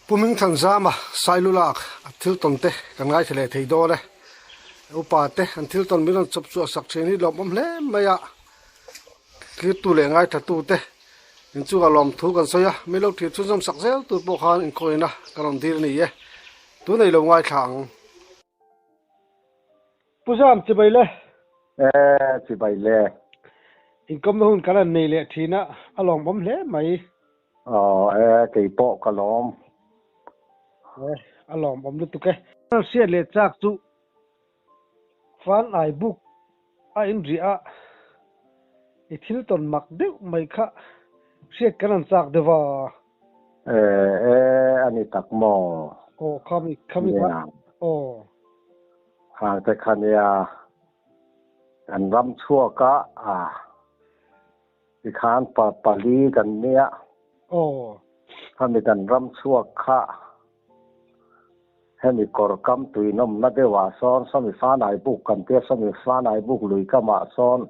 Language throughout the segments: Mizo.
Pu Hmingthanzama Sailulak a thil tawn te kan ngaithla leh thei dawn e. Upa te an thil tawn min rawn chawp chhuah sak thin hi lawmawm hle mai a. Thirtu leh ngaithla-tu te in chungah lawmthu kan sawi a, min lo thir chhunzawm sak zel tur pawh khan inkhawina ka rawn dil a ni e. Tunei lo ngaithla ang. Pu Zam, chibai le. E, chibai le. Inkawmna hun kan han nei leh thin a, a lawmawm hle mai. Aw, e, kei pawh ka lawm. E, a lawmawm lutuk e. Hriat leh chak chu Fan ai buk a inriah a, i thil tawn mak deuh mai kha hriat kan han chak deuh a. E, e, a ni tak maw? Aw, khami, khami kha, aw. Khang te kha nia, kan ram chhuak a, a, tikhan pa pali kan nia. Aw. Khami kan ram chhuak kha. Hemi kawr kam tui nawmna deuhah sawn sawmi fanai buk kan tia sawmi fanai buk lui kamah sawn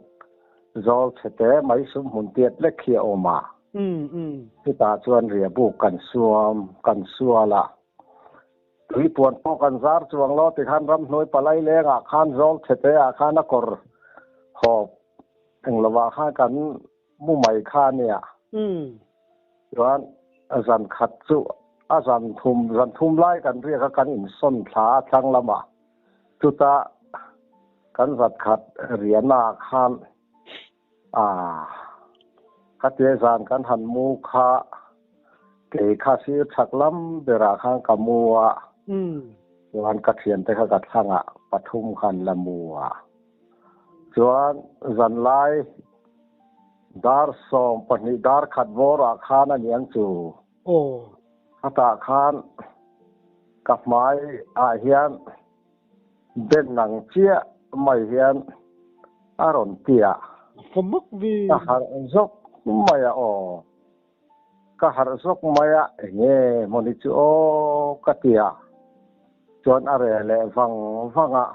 zawl chhe te mai sum hmun tiat lek hi a awm a. Chutah chuan ria buk kan suam kan sual a. Tui puan pawh kan zar chuang lo tikhan ramhnuai palai lengah khan zawl chhe te ah khan a kawr hawp englovah khan kan mu mai kha a nia. Chuan zan khat chu a zan thum zan thum lai kan riak a kan insawn thla a thlang lamah chuta kan zat khat riahna ah khan ah khatia zan kan han mu kha kei kha sir chhak lam berah khan ka mu a chuan ka thiante kha ka thlangah pathum khan la mu a chuan zan lai Dar 12 dar khat bawrah khan a niang chu. Aw. Khatah khan ka hmai ah hian ben ang chiah mai hian a rawn ti a. Ka mak ve. Ka harh zawk mai a aw. Ka harh zawk mai a enge mawni chu aw ka ti a. Chuan a reh leh vang vang a.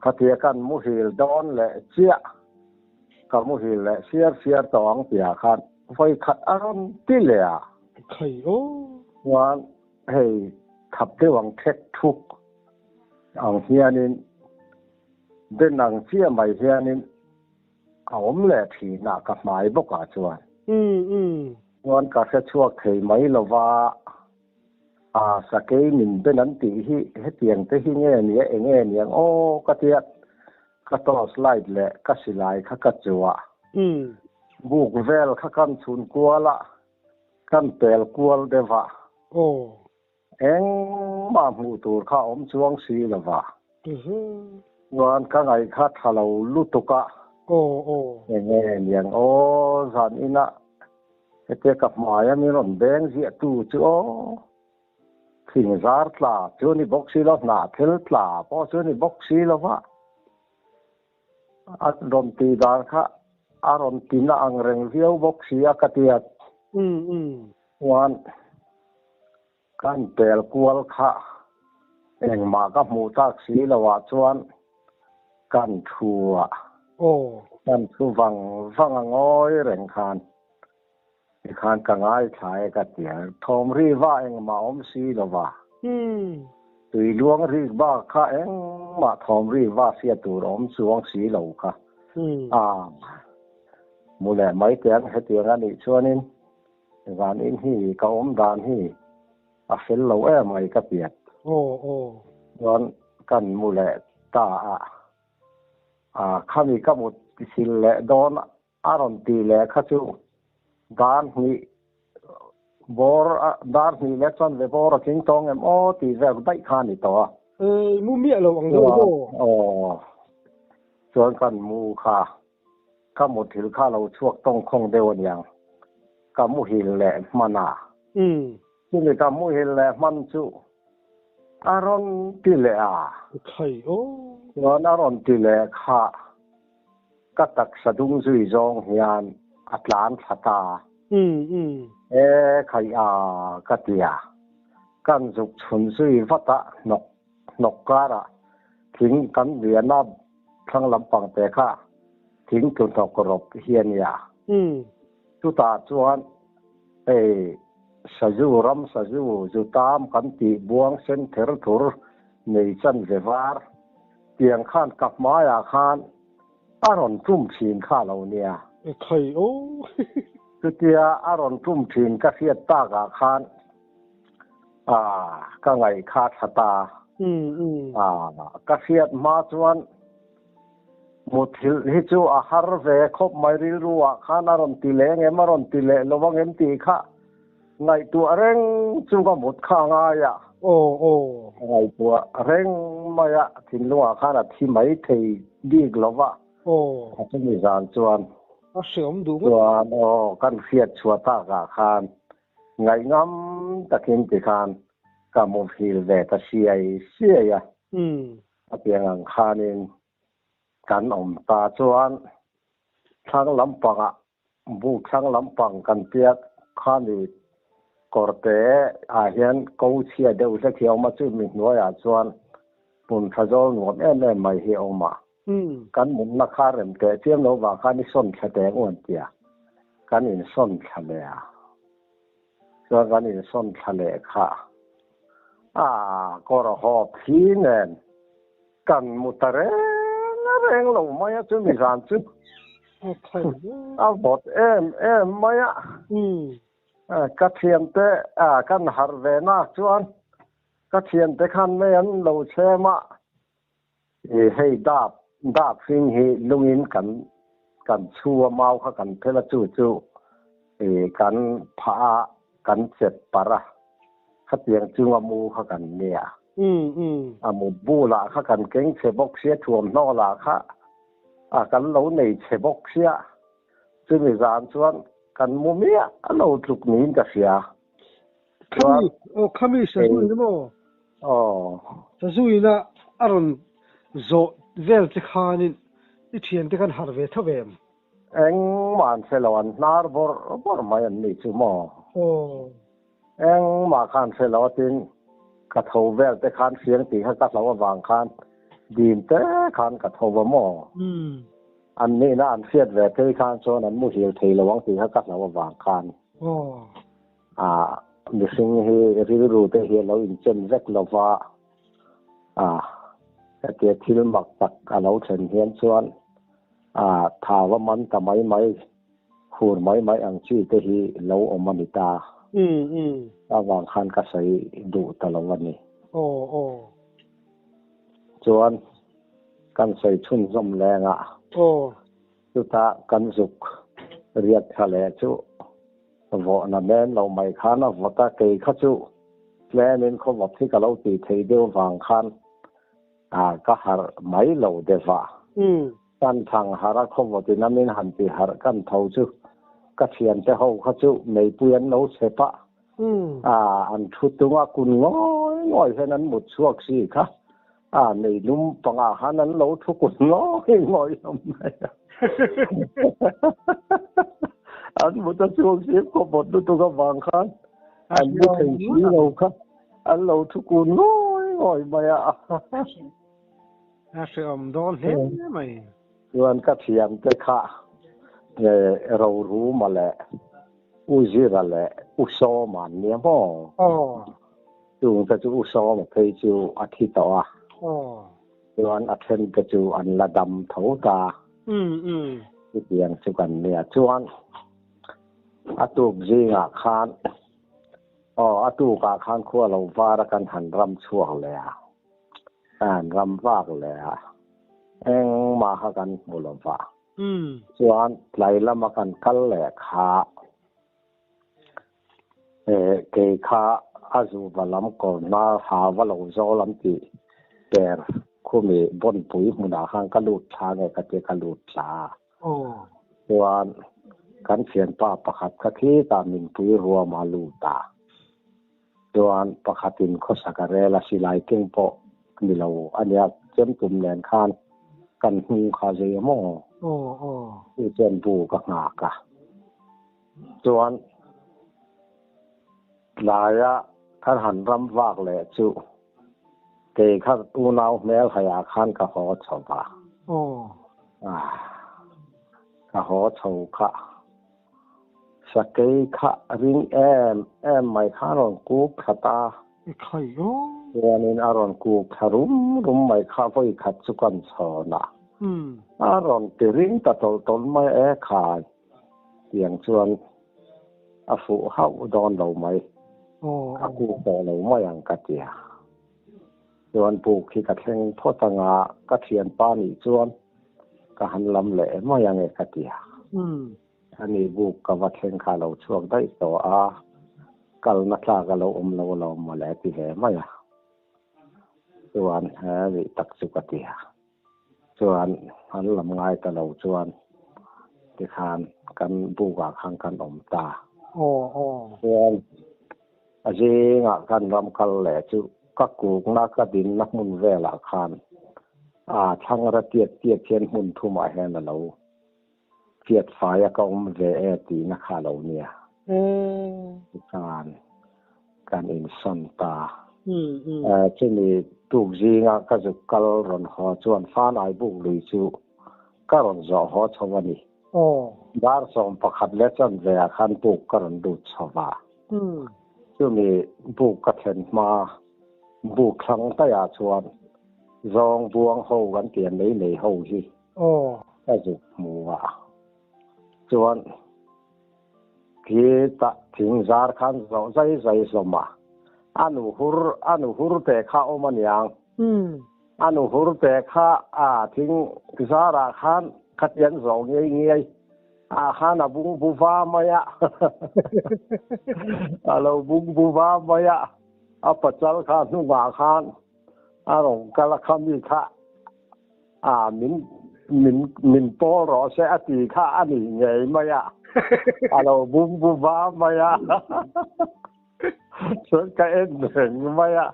Khatia kan muhil dawn leh chiah, ka muhil leh siar siar tawh ang tihah khan vawi khat a rawn ti leh a. Khai aw. Chuan hei thap deuh ang thek thuk ang hianin den ang chiah mai hianin a awm leh thin a ka hmai bawkah chuan. Chuan ka hre chhuak thei mai lova. A sakei min ben an tih hi hetiang te hi nge nia eng nge niang aw ka tia ka torch light leh ka silai kha ka chuah buk vel kha kan chhun kual a kan pel kual deuh a engmah hmuh tur kha a awm chuang si lo va chuan ka ngaih kha tha lo lutuk a eng nge niang aw zan inah Hetia ka hmaia min rawn beng ziah tu chu aw, thing zar tla chu a ni bawk si lo, hnah thil tla pawh chu a ni bawk si lo va, a rawn tih dan kha a rawn ti na ang reng viau bawk si a ka ti a. Chuan kan pel kual kha engmah ka hmuh tak si lo ah chuan kan thu a, kan thu vang vang a ngawi reng khan tikhan ka ngaithla e ka ti a, thawm ri va engmah awm si lo va, tui luang rik bak kha engmah thawm ri va hriat tur awm chuang si lo kha a mu leh mai teh ang hetiang a nih chuanin Zan in hi ka awm dan hi a fel lo em mai ka piat. Aw aw. Chuan kan mu leh ta a, a khami ka mut sil leh dawn a rawn ti leh kha chu dar hnih bawr dar hnih leh chuan ve bawr a tling tawng em aw tih vel daih kha a ni tawh a. Ei mu miah lo ang deuh aw. Aw chuan kan mu kha. Ka muthilh kha lo chhuak tawngkhawng deuh aniang. Ka muhil leh hman a. Chumi ka muhil leh hman chu a rawn ti leh a. Khai aw. Chuan a rawn ti leh kha ka taksa dung zui zawng hian a tlan thla ta. E khai a ka ti a. Kan zuk chhun zui vat a hnawk hnawk karah thing kan lian a. Thlang lampang te kha thing tlu hnawk rawp hi a nia. Chutah chuan hei Sazu ram sazu zu tam kan tih buang sen ther thur nei chanve var tiang khan ka hmaiah khan a rawn tum thin kha lo nia. E khai aw. Chutia a rawn tum thin ka hriat takah khan a ka ngaih kha thla ta. A ka hriat hma chuan Muthilh hi chu a har ve khawp mai rilru ah khan a rawn ti leh ngem a rawn ti leh lo ang em tih kha ngaihtuah reng chu ka mut kha a ngai a. Aw aw. A ngaihtuah reng mai a, thinlung ah khan a thi mai thei bik lo va. Aw. A chumi zan chuan. A hreawm duh ngawt. Chuan aw kan hriat chhuah tak ah khan ngaihngam takin ti khan ka muhil ve ta siai siai a. Umm. A piang ang khanin kan awm ta chuan thlang lampangah buk thlang lampang kan piak khami kawrte ah hian ko chhia deuh hlek hi a awm a, chumi hnuaiah chuan hmun tha zawl nuam em em mai hi a awm a. Kan mutna kha rem teh chiam lo vang khan i sawn thla teh ang u an ti a, kan insawn thla leh a. Chuan kan insawn thla leh kha a kawr hawp hi nen kan mu ta reng reng lo mai a chumi zan chu a vawt em em mai a. Ka thiante kan harh ve nak chuan ka thiante khan mei an lo chhem a. Hei dap dap hring hi lungin kan kan chhu a mau kha kan phel a chu chu kan phah a kan chet parh a khatiang chunga mu kha kan nia. A mut bulah kha kan keng chhe bawk sia thuamhnaw lah kha a kan lo nei chhe bawk sia chumi zan chuan kan mu miah lo tluk niin ka hria. Khami aw khami sazu in emaw aw sazu ina a rawn zawh vel che khanin i thiante khan harh ve tho em? Engmah an hre lo an hnar bawrh bawrh mai an ni chu maw? Aw. Engmah kha an hre lo a tin ka tho vel te khan hriang tih kha ka hlo avang khan dim te khan ka tho va maw? An nihna an hriat ve phei khan chuan an muhil thei lo ang tih kha ka hlo avang khan. Aw. A mihring hi rilru te hi a lo inchen vek lo va, a hetia thil mak tak a lo thlen hian chuan a thau a man ta mai mai, khur mai mai ang chi te hi lo awm a ni ta. Avang khan ka sawi duh ta lo a ni. Chuan kan sawi chhunzawm lengah chutah kan zuk riat tha leh chu Vawhna men lo mai khan a vawt a, kei kha chu tlemin khaw vawt hi ka lo tih thei deuh vang khan ka harh mai lo deuh a. Kan thang harh a, khaw vawt in a min han ti harh kan tho chu ka thiante ho kha chu meipui an lo chep a, an thu tung a, kun ngawi ngawi hian an mut chhuak si kha. A nei lum pangah khan an lo thu kun ngawi ngawi hlawm mai a. An mut a chhuak si khaw bawt lutuk avang khan an mu thei si lo kha an lo thu kun ngawi ngawi mai a. A hrehawm dawn hle mai. Chuan ka thiante kha Roruma leh U Zira leh U Sawma an nia maw? Aw. Chung te chu U Sawma phei chu a thi tawh a. Aw. Chuan a then te chu an la dam tho ta. Umm. Chutiang chu kan nia. Chuan a tuk zingah khan aw a tukah khan khua lo var a kan han ram chhuak leh a. Kan ram vak leh a. Engmah kha kan hmu lo va. Chuan tlai lama kan kal leh kha kei kha a zuva lam kawr hnar ha va lo zawl an tih per khumi bawnpui hmunah khan ka lut thla nge ka tia ka lut thla a. Chuan kan thianpa pakhat kha khitah minpui ruam a lut a. Chuan pakhatin khawsak a rel a, silai keng pawh ni lo a nia, chem tum nen khan kan hnung kha zei a maw? Chu chuan bu ka nghak a. Chuan tlaia kan han ram vak leh chu kei kha unau hmel haiah khan ka haw chho va. Ka haw chho kha. Sakei kha ring em em mai kha a rawn kuk thla ta. Ekhai aw. Chuanin a rawn kuk thla rum rum mai kha vawi khat chu kan chhawn a. A rawn ti ring ta tawlh tawlh mai e khai. Tiang chuan a fuh hauh dawn lo mai. A kuk tawh lo mai ang ka tia. Chuan buk hi ka thleng phawt anga ka thianpa nih chuan ka han lam leh mai ange ka tia. Ani buk ka va thleng kha a lo chhuak daih tawh a, kalna tlak a lo awm lo alawm mawle a ti ve mai a. Chuan he rih tak chu ka ti a. Chuan an lam ngai ta lo chuan tikhan kan bukah khan kan awm ta. Chuan a zingah kan ram kal leh chu ka kukna ka dinna hmun velah khan a thlangra tiat tiat hian hmun thumah hian a lo Fiat faia ka awm ve e tihna kha lo nia. Tikhan kan insawn ta. Chumi tuk zinga ka zuk kal rawn haw chuan Fanai buk lui chu ka rawn zawh haw chho a ni. Dar 11 leh chanve ah khan buk ka rawn lut chho va. Chumi buk ka thlen hma buk thlang daihah chuan zawng buang ho kan tih a nei nei ho hi Ka zuk hmu a, chuan khi tah thing zar khan zawh zai zai hlawm a, a nu hur a nu hur te kha awm a niang. A nu hur te kha a thing zarah khan khatiang zawh ngei ngei ah khan a bung bu va mai a, a lo bung bu va mai a, a pachal kha hnungah khan a rawn kal a kha mi kha. A min min min pawl rawh se a ti kha a ni ngei mai a. A lo bum bu va mai a. Chuan ka en reng mai a.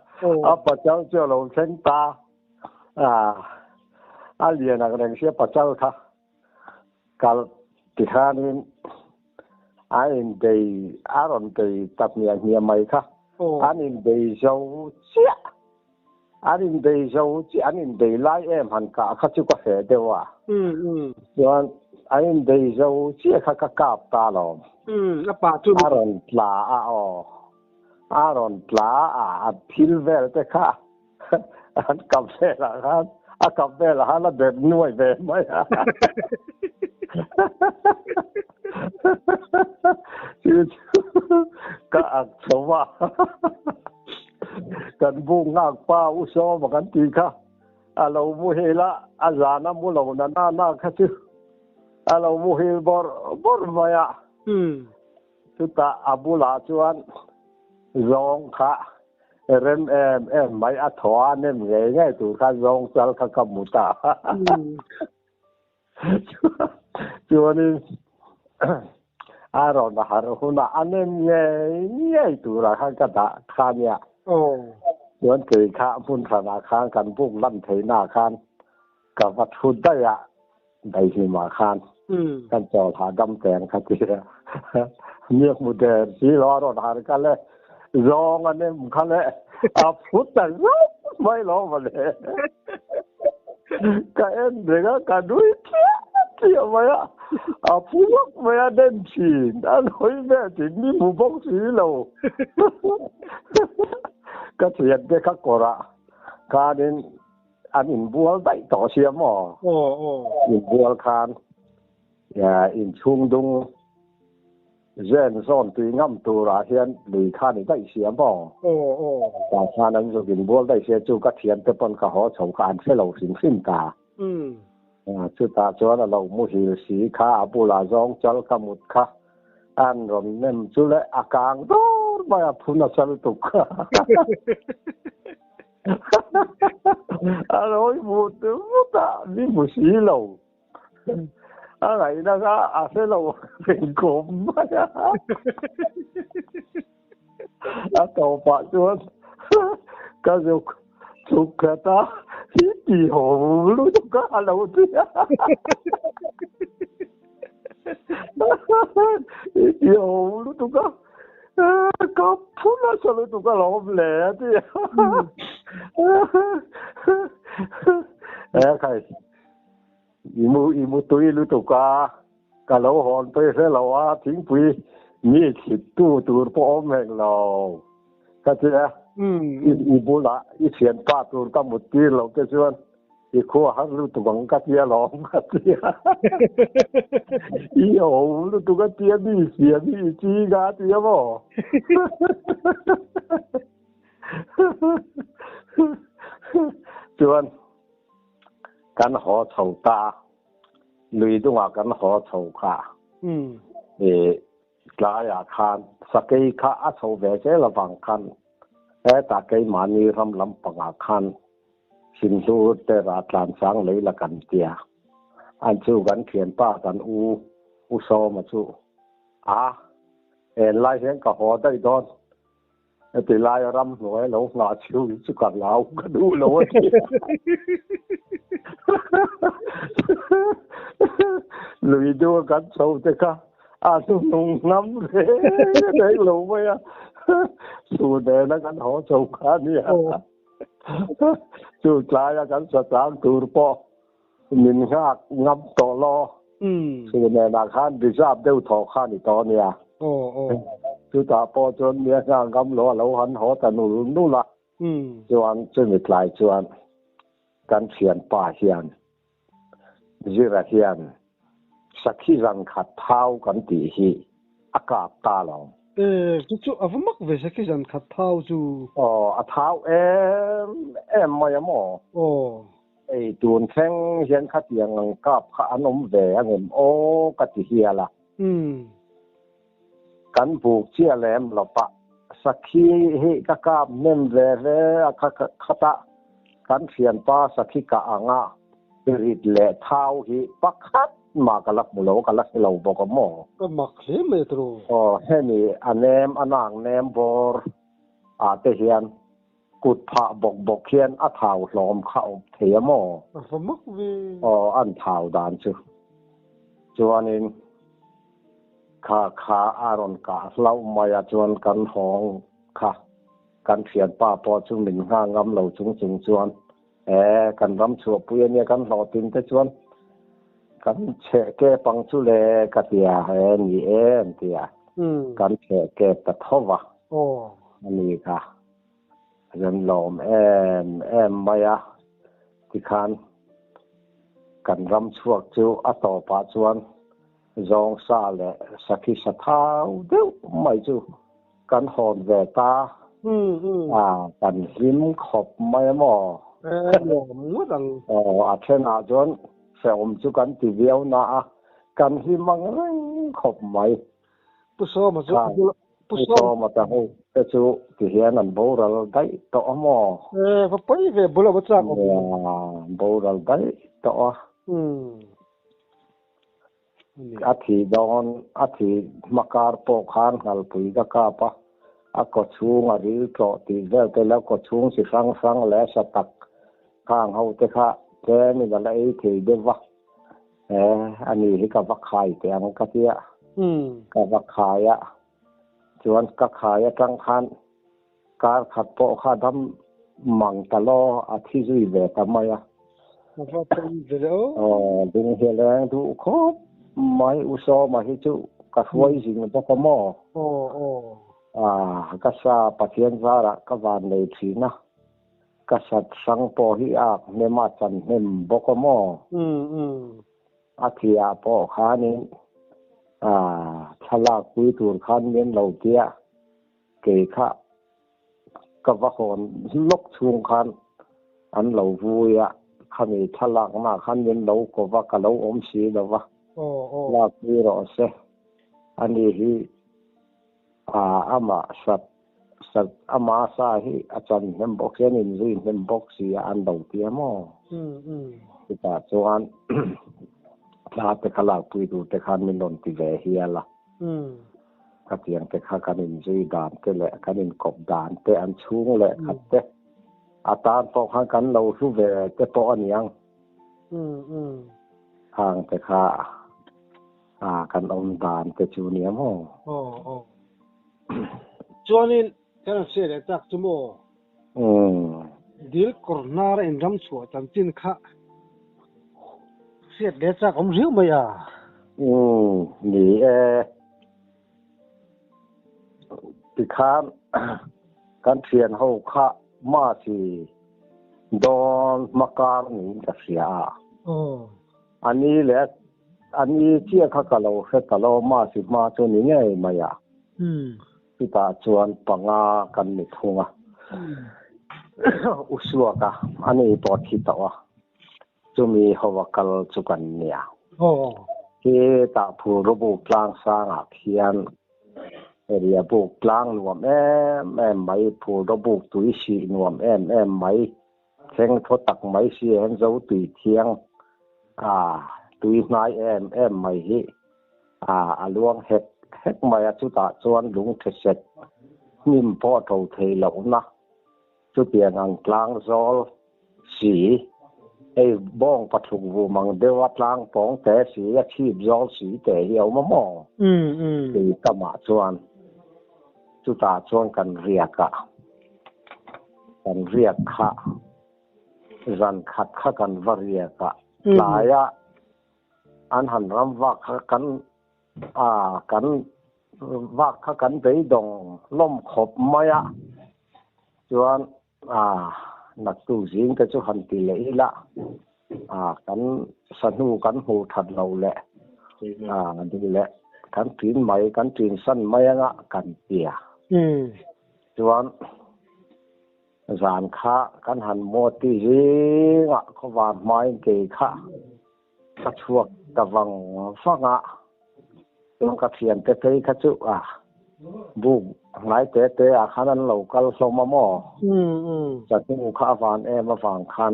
A pachal chu a lo thleng ta. A a lian ang reng sia pachal kha. Kal tikhanin a inbei a rawn bei ta hmiah hmiah mai kha. An inbei zo chiah. An inbei zo chiah, an inbei lai em han kah kha chu ka hreh deuh a. Chuan an inbei zo chiah kha ka kap ta alawm. A rawn tla a aw. A rawn tla a, a thil vel te kha an kap velah khan a kap velah khan a dep nuai ve mai a. Chu chu ka ak chho a. Kan buk nghak pa u Sawma kan tih kha a lo muhil a, a zan a mu lo na na na kha chu a lo muhil bawrh bawrh mai a. Chutah a bulah chuan zawng kha rem em em mai a thaw a nem ngei ngei tur kha zawng chal kha ka hmu ta. Chuanin a rawn harh hunah a nem ngei ngei turah khan ka dah kha nia. Chuan kei kha hmun hranah khan kan buk lan theihnaah khan ka va thu daih a, daihlimah khan kan chawl hahdam teng kha ti a. Miak mu der si lo a rawn harh kha le, zawng a nem kha le, a phut ta zauh mai lo mawle. Ka en reng a, ka nui tliah tliah mai a, a phu vak mai a den thin, a nawi ve thin, mi hmu bawk si lo. Ka thian te kha kawrah khanin an inbual daih tawh sia maw? Inbual khan inchhung dung Zen zawn tui ngam turah hian lui kha ni daih sia maw? Tah khan an zuk inbual daih sia chu ka thiante pawn ka haw chho kha an hre lo hrim hrim ta. Chutah chuan a lo muhil si kha a bulah zawng chal ka mut kha an rawn nem chu le a kang dur mai a phun a sal tuk kha. A rawi vut vut a, mi hmu si lo. A ngaihna kha a hre lo engkawm mai a. A tawpah chuan ka zuk chhuk khat a, hi ti haw lutuk a a lo ti a. Hi ti haw lutuk a, ka phu nasa lutuk a lawm le a ti a. Ekhai. I mu i mu tui lutuk a, ka lo hawn phei hre lo a, thingpui Mi thlit tu tur pawh awm hek lo ka ti a. I bulah i thianpa tur ka mut tir lo te chuan i khua har lutuk ang ka ti alawm ka ti a. I ho lutuk a tia mi siam hi i ching a ti a maw? Chuan kan haw chho ta a. Lui dungah kan haw chho kha. I tlaiah khan sakei kha a chho ve zel avang khan hetah keimahni ram lampangah khan Sinhlur te rah tlansang lei la kan tia. An chu kan thianpa kan u U Sawma chu a en lai hian ka haw daih dawn. Heti laia ramhnuai lo nghah chhiu hi chu ka hlau ka duh lo a ti. Lui deuh a kan chho te kha a hnuhnung ngam reng reng lo mai a. Su nena kan haw chho kha a nia. Chu tlaia kan sachang tur pawh min nghak ngam tawh lo. Su nenah khan reserve deuh thawh kha a ni tawh a nia. Chutah pawh chuan mi a nghak ngam lo a lo han haw ta nul nul a. Chuan chumi tlai chuan kan thianpa hian Zira hian sakhi zan khat thau kan tih hi a kap ta lo. E, chu chu a va mak ve sakhi zan khat thau chu. Aw, a thau em em mai a maw? Aw. Ei, tun thleng hian khatiang ang kap kha an awm ve angem aw ka ti hial a. Kan buk chiah lem lo pah. Sakhi hi ka kap hnem ve hle a kha khatah kan thianpa sakhi kah anga rit leh thau hi pakhat mah ka la hmu lo, ka la hre lo bawk a maw? Ka mak hle mai tawh. Aw, hemi a nem a nak nem bawr ah te hian kut phah bawk bawk hian a thau hlawm kha awm thei a maw? A va mak ve. Aw, an thau dan chu. Chuanin Kha kha a rawn kah hlauh mai a chuan kan hawng kha kan thianpa pawh chu min nghah ngam lo chung chung chuan e kan ram chhuahpui ania kan hlawhtin te chuan kan chheh kep ang chu le ka ti a e ni e an ti a kan chheh kep ta tho va a ni kha Kan lawm em em mai a, tikhan kan ram chhuak chu a tawpah chuan zawngsa leh sakhi sa thau deuh mai chu kan hawn ve ta a, kan hlim khawp mai a maw? Aw, a thenah chuan hrehawm chu kan ti viau na a, kan hlim ang reng khawp mai. Pu Sawma chu Pu Sawma ta ho te chu ti hian an boral daih tawh a maw? E, va pawi ve bul a va chak awm. Nia, boral daih tawh a. A thi dawn, a thi hmakar pawh khan nghalpui ka kap a, a kaw chhung a ril tlawh tih vel te leh a kaw chhung chi hrang hrang leh a sa tak khang ho te kha tlem in a la ei thei deuh va. E, ani hi ka va khai teh ang ka tia. Ka va khai a, chuan ka khai atang khan kar khat pawh kha dam mang ta law a thi zui ve ta mai a. A va pawi ve le aw. Aw, ding hi leng duh khawp mai U Sawma hi chu ka hruai zing bawk a maw. Aw, aw. Ah, ka sa Pathian zarah ka van nei thin a. Ka sat hrang pawh hi ak hnem a chan hnem bawk a maw? A thiah pawh khanin thlalak pui tur khan min lo tia, kei kha ka va hawn lawk chhung khan an lo vui a, khami thlalakna khan min lo ko va, ka lo awm si lo va, lak pui rawh se, ani hi amah sat Sat ama sa hi a chan hnem bawk si, an inzui hnem bawk si a, an lo ti a maw? Chutah chuan thla te kha lakpui tur te khan min rawn ti ve hial a. Khatiang te kha kan inzui dan te leh kan inkawp dan te, an chhung leh khat te a tan pawh khan kan lo hlu ve te pawh a niang. Khang te kha kan awm dan te chu nia maw? Chuanin kan rawn hriat leh tak chu maw? Dil kawr hnar a inram chhuah chanchin kha hriat leh chak awm riau mai a. Ni e. Tikhan kan thian ho kha Masi dawn hmakar niin ka hria a. A ni leh a ni chiah kha ka lo hre ta lo, Masi hma chu ni ngei mai a. Chutah chuan panga kan ni thung a. U Suaka a ni pawh thi tawh a, chumi hova kal chu kan nia. Hetah Phulrubuk tlang sangah khian area buk tlang nuam em em mai, Phulrubuk tui sih nuam em em mai, thleng thaw tak mai si hian zo tui thiang a tui hnai em em mai hi a a luang hek hek mai a, chutah chuan lungthe set hnim pawh a to thei lohna chutiang ang tlang zawl si, hei bawng pathluk vum ang deuha tlang pawng te si, a chhip zawl si te hi a awm a maw? Tui tamah chuan chutah chuan kan riak a, kan riak kha zan khat kha kan va riak a, tlaia an han ram vak kha kan a kan vak kha kan beidawng hlawm khawp mai a, chuan a naktuk zing te chu han ti leh ila a kan sahnu kan hmuh that lo leh a duh leh kan ṭin mai kan ṭin san mai anga kan tia chuan zan kha kan han muati zingah khawvar hmain kei kha Ka chhuak ta vang vang a, chuan ka thiante phei kha chu a buk hnai te te ah khan an lo kal hlawm a maw? Chahnu kha a van em avang khan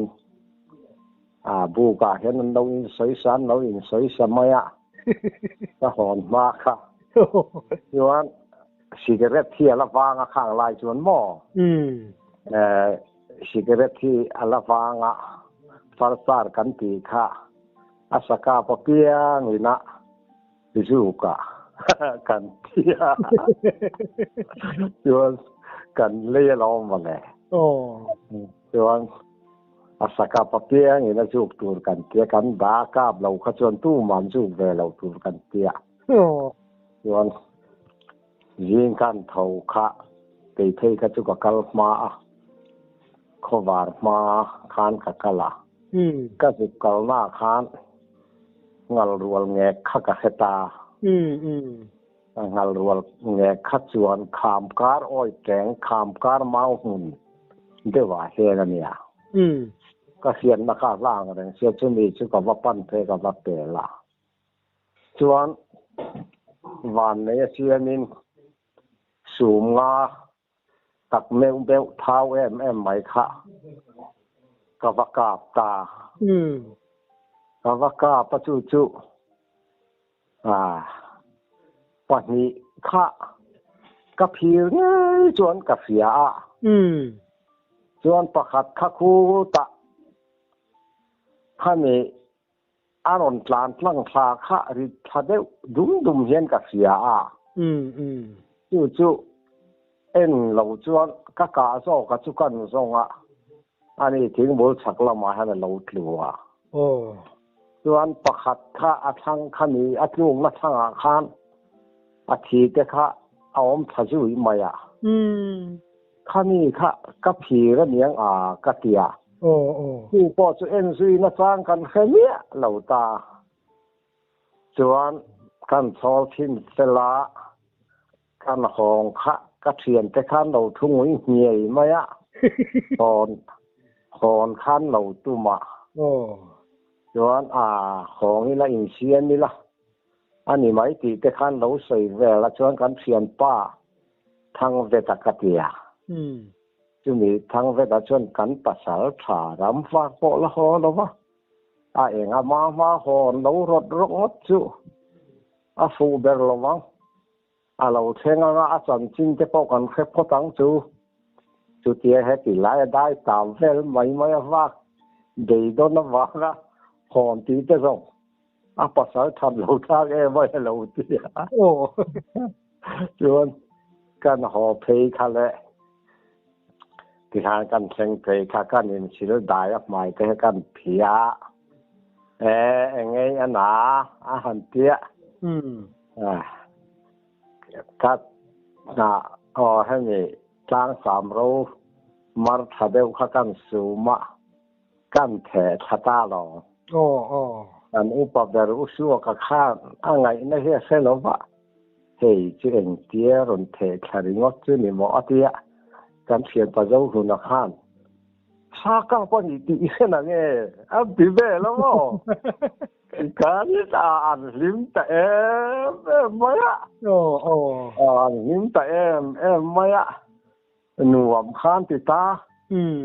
a buk ah hian an lo insawisa an lo insawisa mai a, ka hawn hma kha chuan cigarette hi a la vang a khang lai chuan maw? Cigarette hi a la vang a, farsar kan tih kha a sakap apiangin a zuk a kan ti a, chuan kan lei a lo awm vang e. Chuan a sakap apiangin a zuk tur kan ti a, kan dah kap lo kha chuan tuman zuk ve lo tur kan ti a. Chuan Zing khan tho kha kei phei kha chu ka kal hma a, khawvar hma khan ka kal a, ka zuk kalna khan ngal rual ngek kha ka hre ta. Ngal rual ngek kha chuan kham kar awi teng, kham kar mau hmun deuhah hian a nia. Ka hriatna kha a hlang reng sia, chumi chu ka va pan phei ka va pel a. Chuan van nei a siamin sum nga tak meuh meuh thau em em mai kha ka va kap ta. Ka va kap a chu chu pahnih kha ka phir ngei chuan ka hria a. Chuan pakhat kha khutah khami A rawn tlan tlang thla kha rit thla deuh dum dum hian ka hria a. Chu chu en lo chuan ka kah zawk a chu kan zawng a, ani thingbul chhak lamah hian a lo tlu a. Chuan pakhat kha a thlang kha ni a tlukna thlangah khan a thi te kha a awm thla zui mai a. Khami kha ka phir aniang a ka ti a. Chu pawh chu en zui nachang kan hre miah lo ta. Chuan kan chhawl thin fel a, kan hawng kha ka thiante khan lo thu ngui hniai mai a, hawn hawn khan lo tum a. Chuan a hawng ila insiam ila a ni mai tih te khan lo sawi vel a, chuan kan thianpa Thangveta ka ti a. Chumi Thangveta chuan kan pasal tha ram vak pawh la haw lo va, a eng a hma hma hawn lo rawt rawk ngawt chu a fuh ber lo vang. A lo thleng anga a chanchin te pawh kan hre phawt ang chu. Chutia heti lai a dai tam vel mai mai a vak beidawn avanga hawn tih te zawng a pasal that lo thlak em a lo ti a. Chuan kan haw phei kha le tikhan kan thleng phei kha kan insil dai a hmai te kan phia e engei a na a han tia. Ka na Aw hemi tlang sam ro mar tha deuh kha kan sum a, kan theh thla ta lo. Aw aw. Kan upa ber u Suaka khan a ngaihna hi a hre lo va, hei chu engtia rawn theh thla ringawt chu ni maw a tia, kan thianpa Zohluna khan Sa kap a ni tih i hre na nge? A ti vel a maw? Kan a an hlim ta em em mai a. Aw aw. An hlim ta em em mai a. Nuam khan ti ta.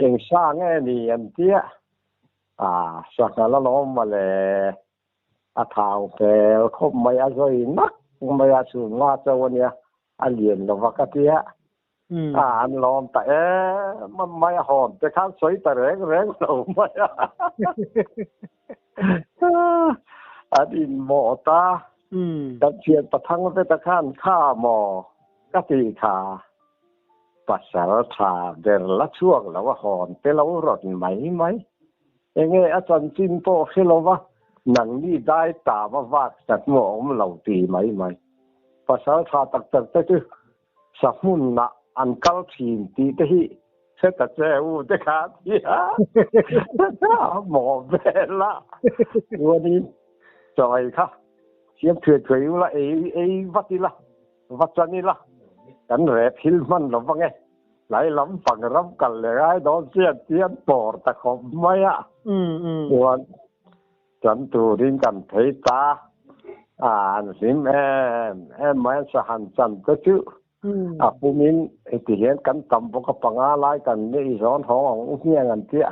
Eng sa nge ni an tia. A sanghal alawm mawle. A thau hmel khawp mai a zawi nak mai a chhum nga chauh a nia a lian lo va ka tia a an lawm ta em a mai a hawn te khan sawi ta reng reng lo mai a an inmawh ta kan thian pathang ve ta khan kha maw ka ti kha pasal tha ber la chhuak lo a hawn te lo rawn mai mai. Enge a chanchin pawh hre lo va, nangni dai ta va vak ta hnu a awm lo ti mai mai. Pasal tha tak tak te chu sahmunah an kal thin tih te hi hre ta che u te kha a ti a, a mawh vel a. Chuanin chaw ei kha siam thuai thuai ula ei ei vat ila, va chan ila, kan rep hil hman lo vang e. Tlai lam pang ram kal leh ngai dawn chian chian pawr ta khawp mai a. Chuan kan turin kan thei ta a, an hlim em em mai an sahan chan te chu a pumin heti hian kan tam bawk a, panga lai kan nih i zawn hawng ang u hmiang an tia,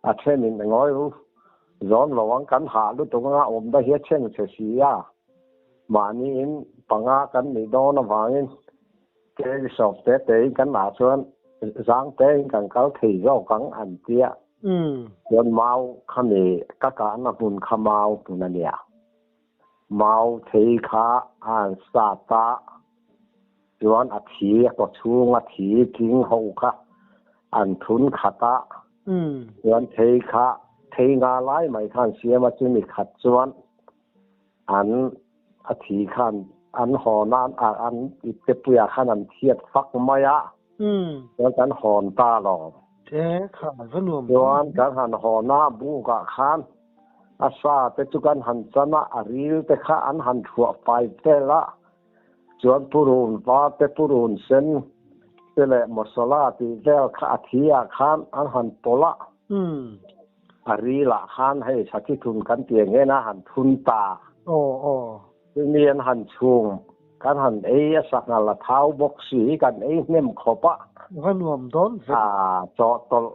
a thenin ngawi ru zawn lo ang kan hah lutuk anga awm da hi a chheng che si a, mahniin panga kan nih dawn avangin Kei sawp te tein kan ah chuan zang tein kan kal thei zawk ang an tia. Chuan mau khami ka kahna hmun kha mau hmun a nia. Mau thei kha a han sat a, chuan a thi a kaw chhung a thi tling ho kha an thun khat a, chuan thei kha thei nga lai mai kha an siam a, chumi khat chuan An a thi khan an hawn a, an ipte puiah khan an thiat fak mai a, chuan kan hawn ta lo. Chuan kan han hawn a, bukah khan a sa te chu kan han chan a, a ril te kha an han thuah fai vel a, chuan purun var te purun sen te leh masala tih vel kha a thi ah khan an han pawlh a. A rilah khan hei sakhi thun kan ti ang hian a han thun ta. Aw aw. Chumi an han chhung kan han ei a sanghal a thau bawk si hi kan ei hnem khawp a. Va nuam dawn ve. A chawhtawlh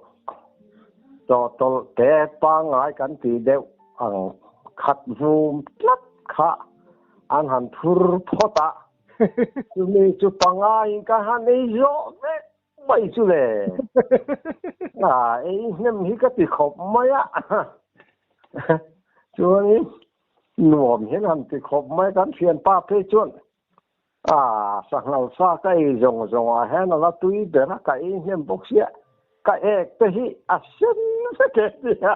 chawhtawlh te pangngai kan tih deuh ang khat vum tlat kha an han thur phawt a. Chumi chu pangaiin ka han ei zawh vek. Mai chu le. A ei hnem hi ka ti khawp mai a. Chuanin nuam hian han ti khawp mai kan thianpa phei chuan a sanghal sa ka ei zawng zawng ah hian a la tui ber a ka ei hnem bawk sia ka ek te hi a sen vek e tia.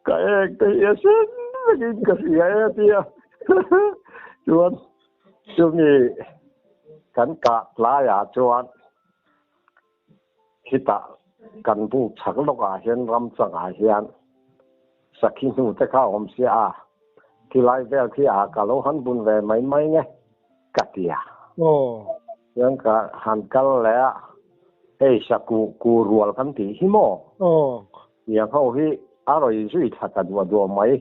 Ka ek te hi a sen vekin ka hria e tia chuan chumi kan kah tlaiah chuan khitah kan buk chhak lawkah hian ram changah hian sakhi hnu te kha a awm sia a, khilai vel khi a ka lo han bun ve mai mai nge ka ti a. Chuan ka han kal leh a, hei sakuh ku rual kan tih hi maw? Tiang ho hi a rawi zui thla ta duah duah mai.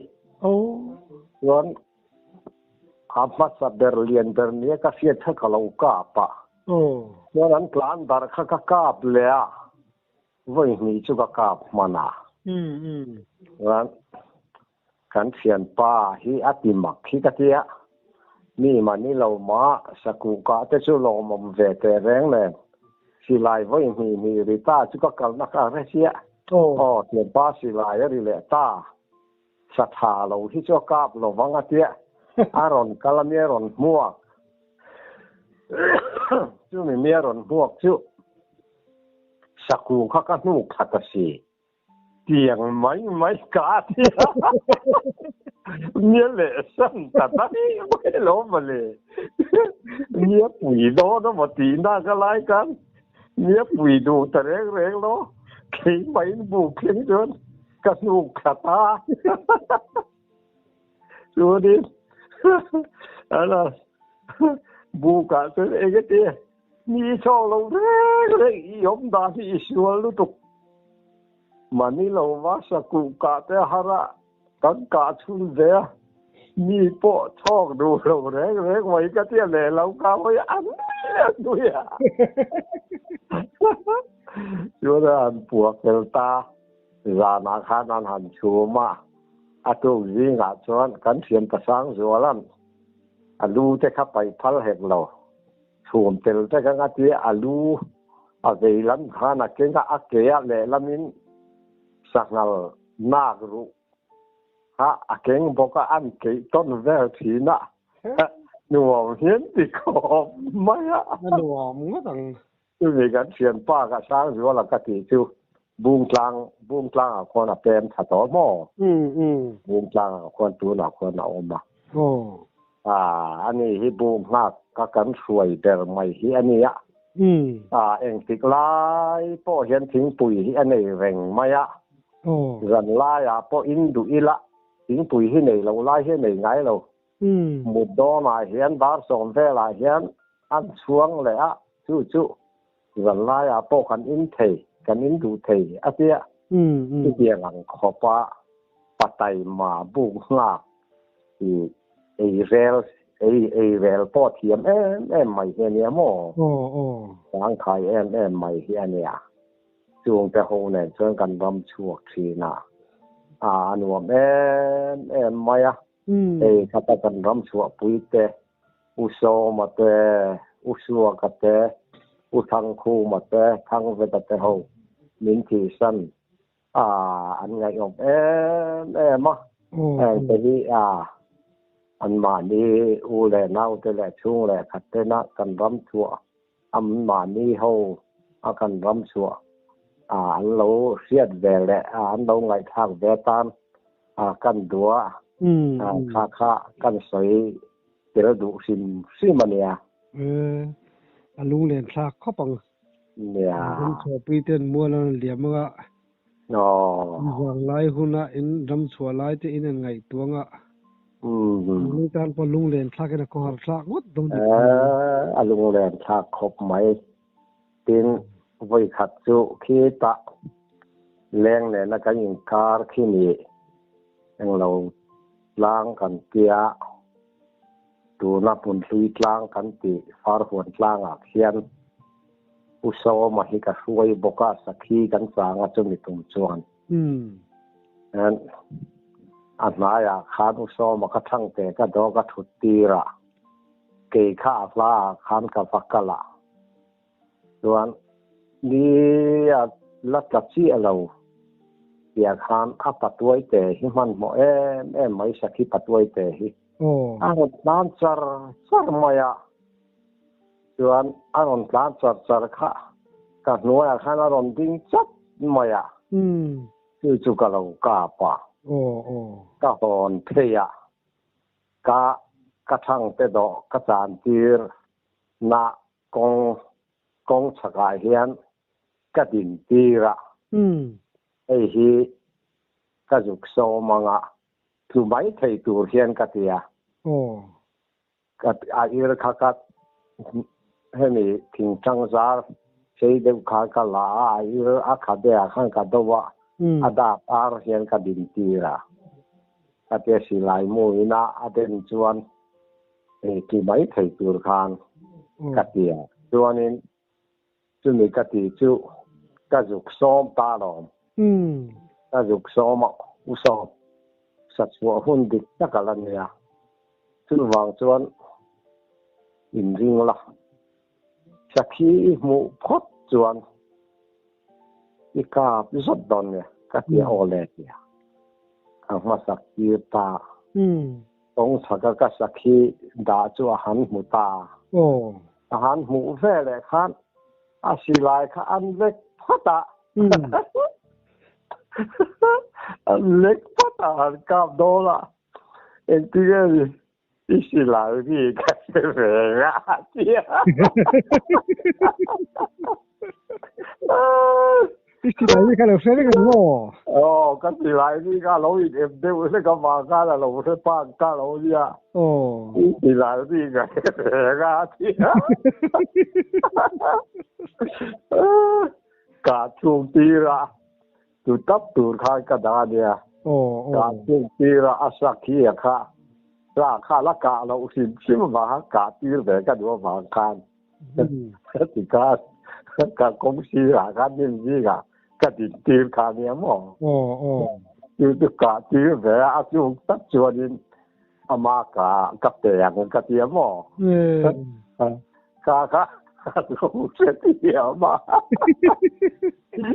Chuan a hmasa ber lian ber nia ka hriat kha ka lo kap a. Chuan an tlan darh kha ka kap leh a, vawi hnih chu ka kap hman a. Chuan kan thianpa hi a ti mak hi ka tia, mi mahni lo mah sakuh kah te chu lawmawm ve teh reng nen. Silai vawi hnih hnih ri ta chu ka kalna kha a hre chiah. Aw, thianpa silai a ri leh ta. Sa tha lo hi chu a kap lo vang a tia. A rawn kal a mi a rawn hmuak. Chumi mi a rawn hmuak chu saku kha ka hnuk khat a si. Tiang mai mai ka tia nia leh san ta daih mai lo mawle. Nia pui dawn emaw tih nak a lai khan nia pui duh ta reng reng lo. Keimah in buk thleng chuan ka hnuk thla ta. Chuanin ala bukah chuan engati Mi chawk lo reng reng i awm dan hi i sual lutuk. Mahni lo va sakuh kah te a har a, kan kah chhun ve a, mi pawh chawk duh lo reng reng mai ka tia lehlam ka hawi a nui a nui a. Chuan a han puak fel ta, zanah khan an han chhum a, a tuk zingah chuan kan thian pasang zualan a lu te kha paih phal hek lo. Chhum tel vek anga tia a lu a vei lam khan a keng a, a ke a lehlamin sanghal nak ruh kha a keng bawk a, an keih tawn vel thin a, nuam hian ti khawp mai a. A nuam ngawt ang. Chumi kan thianpa ka Sangzuala ka tih chu Bungtlang, Bungtlangah khuan a pem tha tawh maw? Bungtlangah khuan tunah khuan a awm a. Ah, ani hi bung nghak ka kan hruai ber mai hi a nia. Ah, engtik lai pawh hian thingpui hi a nei reng mai a. Zan laiah pawh in duh ila thingpui hi nei lo lai hi a nei ngai lo. Mut dawnah hian dar sawm velah hian an chhuang leh a, chu chu zan laiah pawh kan in thei, kan in duh thei a tia. Chutiang ang khawpa pataima buk nghak i ei rel ei ei rel pawh thiam em em mai hi a nia maw? Sangkhai em em mai hi a nia. Chungte ho nen chuan kan ram chhuak thin a, a nuam em em mai a. Hei khata kan ram chhuahpui te, U Sawma te, U Suaka te, U Thangkhuma te, Thangveta te ho min thihsan a an ngaihawm em em a. Heng te hi a anmahni u leh naute leh chhung leh khat tena kan ram chhuah anmahni ho a kan ram chhuah a an lo hriat ve leh a an lo ngaihthlak ve tan a kan duh a kha kha kan sawi tel duh hrim hrim a nia. A lunglen thlak khawp ang. Nia. Ram chhuahpui ten mual an rawn liam anga. Aw. Vang lai huna in ram chhuah lai te in an ngaihtuah anga. Lung tan pawh lunglen thlak in a khawhar thlak ngawt dawn dik ang. A lunglen thlak khawp mai. Tin, vawi khat chu khitah leng nena kan inkar khi ni englo tlang kan tia. Tuna hmunhlui tlang kan tih Farhuan tlangah khian Pu Sawma hi ka hruai bawk a, sakhi kan chang a chumi tum chuan. A hnaiah khan U Sawma ka thangte ka dawk a thut tir a, kei kha a hlaah khan ka va kal a. Chuan ni a la tla chiah lo tiah khan a patuai te hi hmanhmawh em em mai sakhi patuai te hi. A rawn tlan char char mai a, chuan a rawn tlan char char kha ka hnuaiah khan a rawn ding chat mai a, chu chu ka lo kap a, ka hawn phei a, ka ka thangte dawh ka chan tir na kawng kawng chhakah hian ka din tir a, hei hi ka zuk sawm ang a, Tlu mai thei tur hian ka ti a. Ka a ir kha ka hemi thingtang zar sei deuh kha ka la a, a ir a khabe ah khan ka do a, a dak ar hian ka din tir a. Ka tia silai mu ina a den chuan tlu mai thei tur khan ka ti a. Chuanin Chumi ka ti chu ka zuk sawm ta lawm. Ka zuk sawm a, u sawm sa chhuah hun dik tak a la nia. Chuvang chuan inring la, sakhi i hmuh phawt chuan i kap zawt dawn nia ka ti a, aw le tia ka hmasak tir ta. Kawng chhaka ka sakhi dah chu a han hmu ta. A han hmuh ve leh khan a silai kha an vek phawt a. An lek phawt a, han kap dawn a, engtin nge ni i silai ri ka hre ve nga a ti a. I silai ri kha lo hre reng ang maw? Aw, ka silai ri kha lo in em deuh hlek avang khan a lo hre phak ta lo nia. Aw. I silai ri ka hre ve nga a ti a. Ka chhung tir a, tu tap tur khan ka dah a nia. Ka chhung tir a, a sak hi a kha, sa kha la kah loh hrim hrim avang khan kah tir ve ka duh avang khan ti khan ka kawng sirah khan hnim zingah ka din tir kha nia maw. Chu chu kah tir ve a, a chhung tak chuanin ama ka ka pe ang ka ti a maw. Ka kha a lo hre thiam a,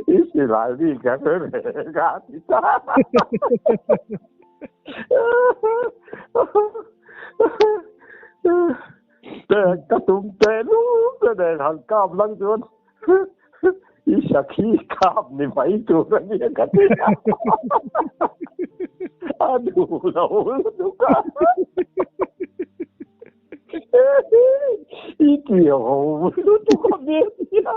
i silai mi ka hre ve ka ti ta. Te ka tum teh lum te nen han kap lang chuan i sakhi kap ni mai tur a nia ka ti a. A duh lo lutuk a. I ti ho lutuk a nia tia.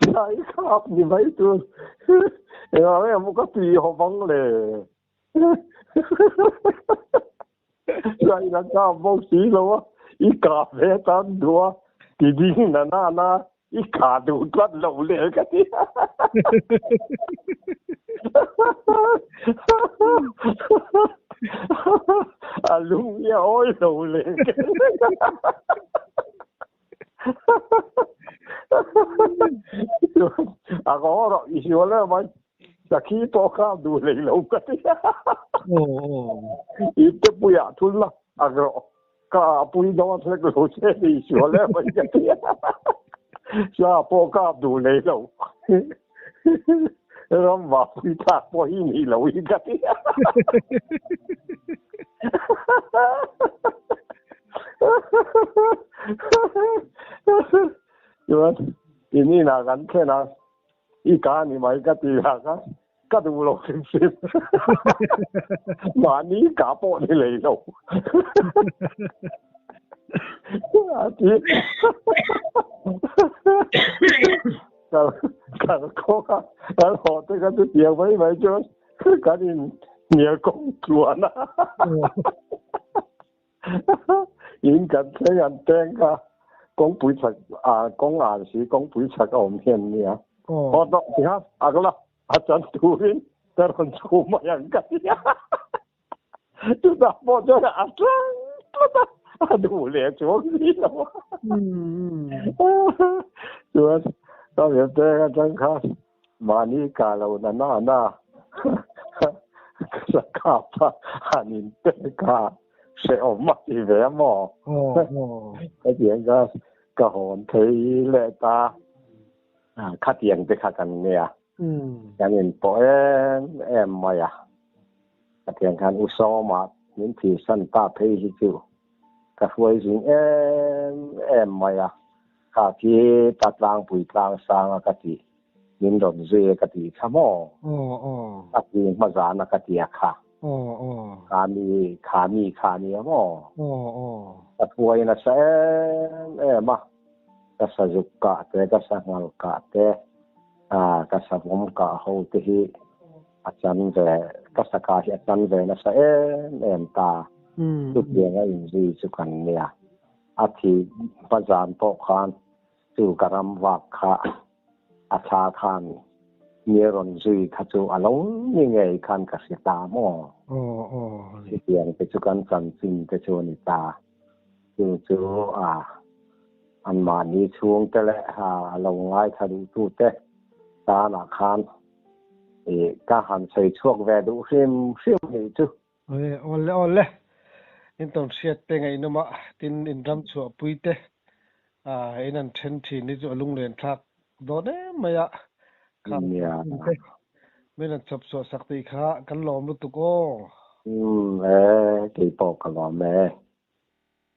Sai khap ni mai tur. Engah nge maw ka ti ho vang le. Sai la kap bawk si lo a, i kap ve tan duh a, ti ding na na na i kha duh tlat lo le ka ti. A lung hi a awi lo le ka ti. A ngaw rawh i hrial em mai. Sakhi pawh kha duh hlei lo ka ti. I te puiah thul la a rawh. Ka pui dawn hlek lo che ni sual em mai ka ti. Sa pawh ka duh hlei lo. Ram va pui thlak pawh hi ni lo hi ka ti. Chuan in inah kan thlen a, i ka ni mai ka ti a kha ka duh lo hrim hrim. Mahni ka pawh ni lei lo. A ti. Kal kawng a, kan haw te ka chutiang mai mai chuan kan in hnial kawng tluan a. In kan thleng an teng kha kawngpui chhak ah kawng an si kawngpui chhak a awm hian nia. Aw tawh ti kha ak la a chan turin ka rawn chhu mai ang ka ti a. Chutah pawh chuan a tlang tlat a, a duh leh chuang si lo a. Chuan ka ve teng atang khan Mahni ka lo na na na ka sa kap a, han in pek a, hrehawm a ti ve a maw? Hetiang kha ka hawn thei leh ta. Khatiang te kha kan nia, kan in pawh em em mai a. Khatiang khan U Sawma min thihsan ta phei hi chu ka hruai zing em em mai a. Kha khi ta tlangpui tlang sang a ka ti, min rawn zui e ka ti kha maw? A ti hma zan a ka ti a kha. Kha mi, kha mi kha nia maw? Ka thuai nasa em em a, ka sazuk kah te, ka sanghal kah te, ka savawm kah ho te hi a chan ve, ka saka hi a chan ve nasa em em ta. Chutiang a inzui chu kan nia. A thih hma zan pawh khan chu ka ram vak kha a thla khan mi rawn zui kha chu a lo ni ngei khan ka hre ta maw? Chutiang te chu kan chanchin te chu a ni ta. Chu chu a anmahni chhungte leh a lo ngaithla duhtute tanah khan ka han sawi chhuak ve duh hrim hrim anih chu. Awle awle, in tawn hriat te ngaihnawm a, tin in ram chhuah pui te in an then thin hi chu a lunglen thlak dawn em mai a, kha te min an chawp chhuah sak tih kha kan lawm lutuk aw. Umm e, keipawh ka lawm e.